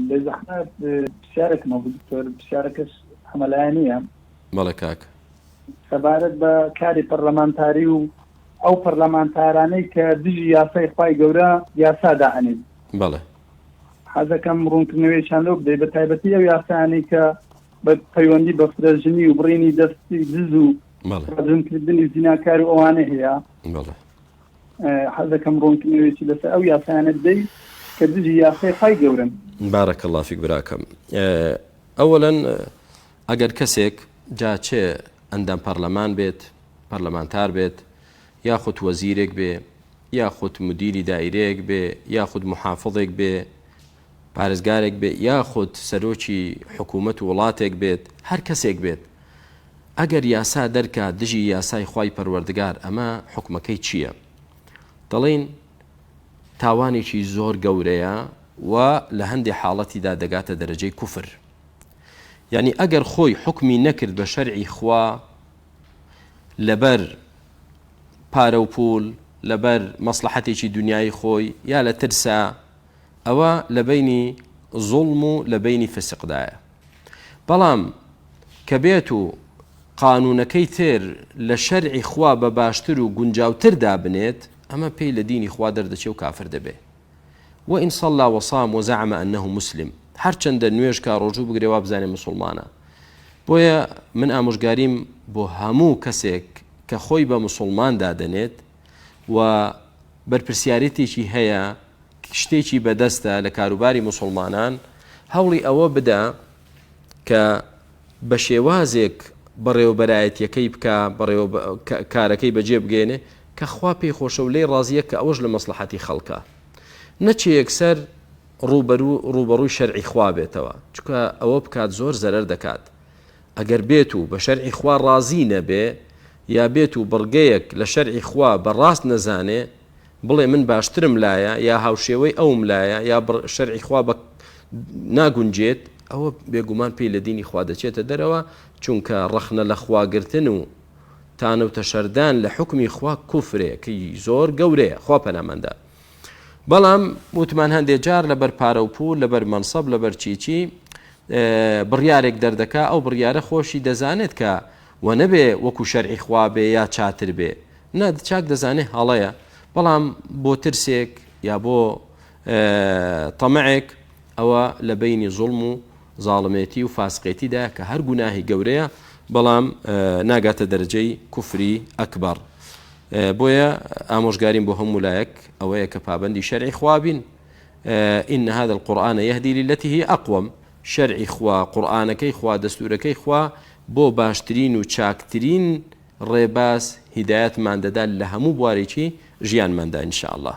بێزەحمەت پرسیارێکم هەبوو دکتۆر، پرسیارەکەش هەمەلایەنییە. بەڵێ کاک. سەبارەت بە کاری پەرلەمانتاری و ئەو پەرلەمانتارانەی کە دژی یاسای خوای گەورە یاسا دائەنێن. بەڵێ. حەزەکەم ڕوونکردنەوەیەکیان لۆ بدەی بە تایبەتی ئەو یاسایانەی کە بە پەیوەندی بە فرەژنی و بڕینی دەستی دز و بەڵێ. ڕەجمکردنی زیناکار و ئەوانە هەیە. بەڵێ. حەزەکەم ڕوونکردنەوەیەکی لەسەر ئەو یاسایانە بدەی کە دژی یاسای خوای گەورەن. بارک اللە فیک براکەم ئەوەلەن ئەگەر کەسێک جا چ ئەندام پەرلەمان بێت پەرلەمانتار بێت یاخود وەزیرێک بێ یاخود مدیری دایرەیەک بێ یاخود محافظێک بێ پارێزگارێک بێ یاخود سەرۆکی حکوومەت و وڵاتێک بێت هەر کەسێک بێت ئەگەر یاسا دەرکا دژی یاسای خوای پەروەردگار ئەمە حوکمەکەی چییە؟ دەڵێین تاوانێکی زۆر گەورەیە و لە هەندێ حاڵەتیدا دەگاتە دەرەجەی کوفر. یعنی ئەگەر خۆی حکمی نەکرد بە شەرعی خوا لەبەر پارە و پول لەبەر مەسلحەتێکی دنیای خۆی یا لە ترسا ئەوە لە بەینی زوڵم و لە بەینی فسقدایە. بەڵام کە بێت و قانونەکەی تر لە شەرعی خوا بە باشتر و گونجاوتر دابنێت ئەمە پێی لە دینی خوا دەردەچێ و کافر دەبێ وان صلى وصام وزعم انه مسلم هەرچەندە نوێژ کا ڕۆژوو بگرێ وابزانێ مسوڵمانە بۆیە من ئامۆژگاریم بۆ هەموو کەسێک کە خۆی بە مسوڵمان دادەنێت و بەرپرسیارێتێکی هەیە شتێکی بەدەستە لە کاروباری موسڵمانان، هەوڵی ئەوە بدە کە بە شێوازێک بەڕێوەبەرایەتیەکەی بکا، کارەکەی بەجێ بگەێنێ کە خوا پێی خۆشە و لێی ڕازیە کە ئەوەش لە مەسڵەحەتی خەڵکە. نەچێ یەکسەر ڕووبەروو ڕووبەڕووی شەرعی خوا بێتەوە، چونکە ئەوە بکات زۆر زەرەر دەکات. ئەگەر بێت و بە شەرعی خوا ڕازی نەبێ یا بێت و بڕگەیەک لە شەرعی خوا بە ڕاست نەزانێ، بڵێ من باشترم لایە یا هاوشێوەی ئەوم لایە یا شەرعی خوا بە ناگونجێت ئەوە بێگومان پێی لە دینی خوا دەچێتە دەرەوە چونکە ڕەخنە لە خواگرتن و تانە و تەشەردان لە حکمی خوا کوفرێکی زۆر گەورەیە خوا پەناماندا بەڵام وتمان هەندێک جار لەبەر پارە و پول لەبەر مەنسەب لەبەر چیچی بڕیارێک دەردەکا ئەو بڕیارە خۆشی دەزانێت کە وە نەبێ وەکو شەرعی خوا بێ یا چاتر بێ نا چاک دەزانێ هەڵەیە بەڵام بۆ ترسێک یا بۆ تەمەعێک ئەوە لە بینی زوڵم و زاڵمێتی و فاسقێتیدا کە هەر گوناهی گەورەیە بەڵام ناگاتە دەرەجەی کوفری ئەکبەر بۆیە ئامۆژگاریم بۆ هەموو لایەک ئەوەیە کە پابندی شەرعی خوابین إن هذا القرآن يهدي للتي هي أقوم شەرعی خوا قورئانەکەی خوا دەستورەکەی خوا بۆ باشترین و چاکترین ڕێباز هیدایەتمان دەدات لە هەموو بوارێکی ژیانماندا ان شاء اللە.